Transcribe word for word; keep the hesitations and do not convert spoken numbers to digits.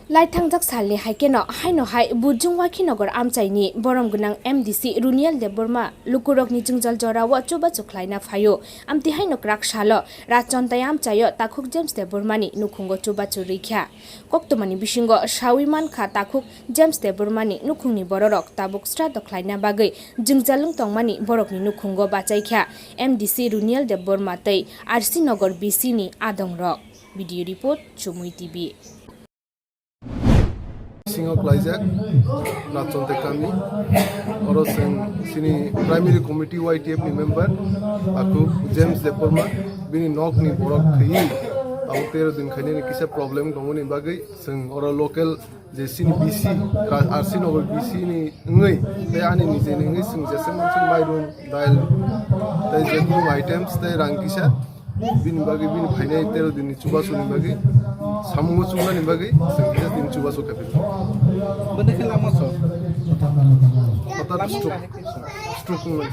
Laithangjak salni hai kheno haino hai Burjung Wakhinagar amchaini borom gwnang M D C Runiel Debbarma lukurokni jwngjal jorao chubachu khlaina phaio. Amtwi haino kwrak salo Rajchontai amchaio takhuk James Debbarmani nukhungo chubachu rwikha. Koktwmani bisingo sawi mankha takhuk James Debbarmani nukhungni bororok tabuk sraddho khlaina bagwi jwngjal wng tongmani borokni nukhungo bachaikha M D C Runiel Debbarma tei R C Nagar B C ni adongrok. Video report, Chumui T V. Singo klaijak Rajchontai kami, oro chwng chini primary committee Y T F ni member takhuk James Debbarma, bini nok ni borok thwi tabuk tero din khainani kisa problem tongmani bagwi chwng oro local je chini B C, Ra-, R C Nagar B C ni wngwi tei ani nijeni wngwi chwng jesa mansuk mairum, dail tei je kunu items tei rang kisa bini bagwi bini phainai tero din ni chubachu ni bagwi samungo chungnani bagwi chwng kisa din chubachu khaiphi. Bwdai khe lama so? Hotat stroke, stroke wngwi.